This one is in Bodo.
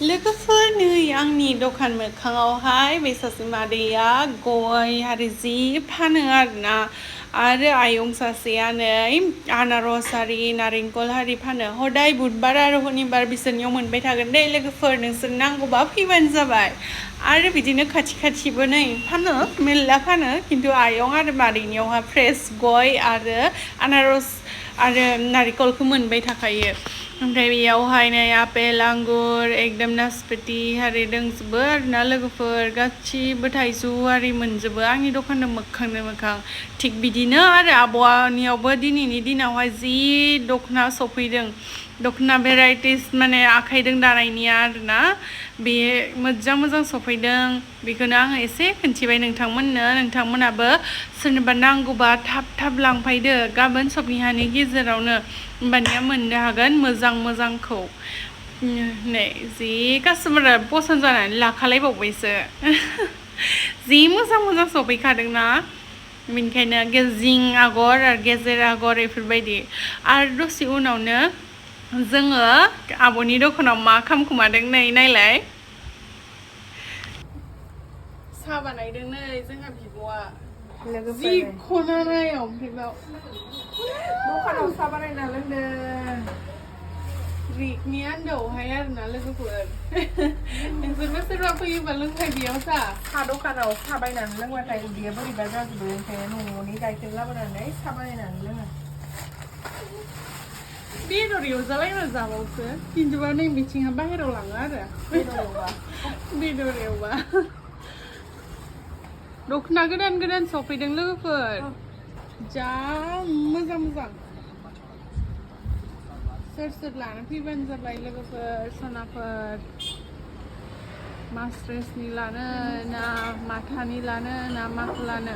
लोगोफोर नै आंनि दखान मोखाङावहाय बे सासे मादैया गय आरो जि फानो आरोना आरो आयं सासेया नै आनारस आरि नारेंखल आरि फानो हदाय बुधबार आरो शनिबार बिसोरनियाव मोनबाय थागोन दे लोगोफोर नोंसोर नांगौबा फैबानो जाबाय आरो बिदिनो खाथि खाथिबो नै फानो मेल्ला फानो खिन्थु आयं आरो मादैनियावहाय फ्रेस गय आरो आनारस आरो नारेंखलखौ मोनबाय थाखायो ओमफ्राय बेयावहाय नै आपेल आंगुर एकदम नासपति आरि दंजोबो आरोना लोगोफोर गासिबो थाइजौ आरि मोनजोबो आंनि दखानजों मोखांजों मोखां थिग बिदिनो आरो आब'नियावबो दिनैनि दिनावहाय जि दख'ना सफैदों दख'ना भेराइटिस माने आखाइजों दानायनिया आरोना बे मोजां मोजां सफैदों बेखौनो आङो एसे खोन्थिबाय नोंथांमोनाबो सोरनोबा नांगौबा थाब थाब लांफैदो गाबोन सबनिहानि गेजेरावनो होमबानिया मोननो हागोन मोजांखौ नै जि कास्टमारा पसन्द जानानै लाखालायबावबायसो जि मोजां सफैखादोंना बेनिखायनो जिं आगर आरो गेजेर आगर बेफोरबायदि आरो दसे उनावनो जोङो आब'नि दखानाव मा खामखुमादों नै नायलाय साहा बानायदों नै जोंहा बिब'आ जि खना नायाव ओमफ्राय दखानाव साहा बानायना लोंदों रिकनि आन्दोआवहाय आरोना लोगोफोर नोंसोरबो सोरबा फैयोबा लोंफाय बेयाव साहा दखानाव साहा बायनानै लोंबाथाय उदैया बोरैबा जाजोबो ओंखायनो न'नि गाइखेर लाबोनानै साहा बानायनानै लोङो बेदर एवजालायना जाबावसो खिन्थुबा नै बिथिंहा बाहेरायाव लाङो आरो बेदर एवबा दख'ना गोदान सफैदों लोगोफोर जा मोजां सोर लानो फैबानो जाबाय लोगोफोर सनाफोर मास्रेसनि लानो ना माथानि लानो ना माखौ लानो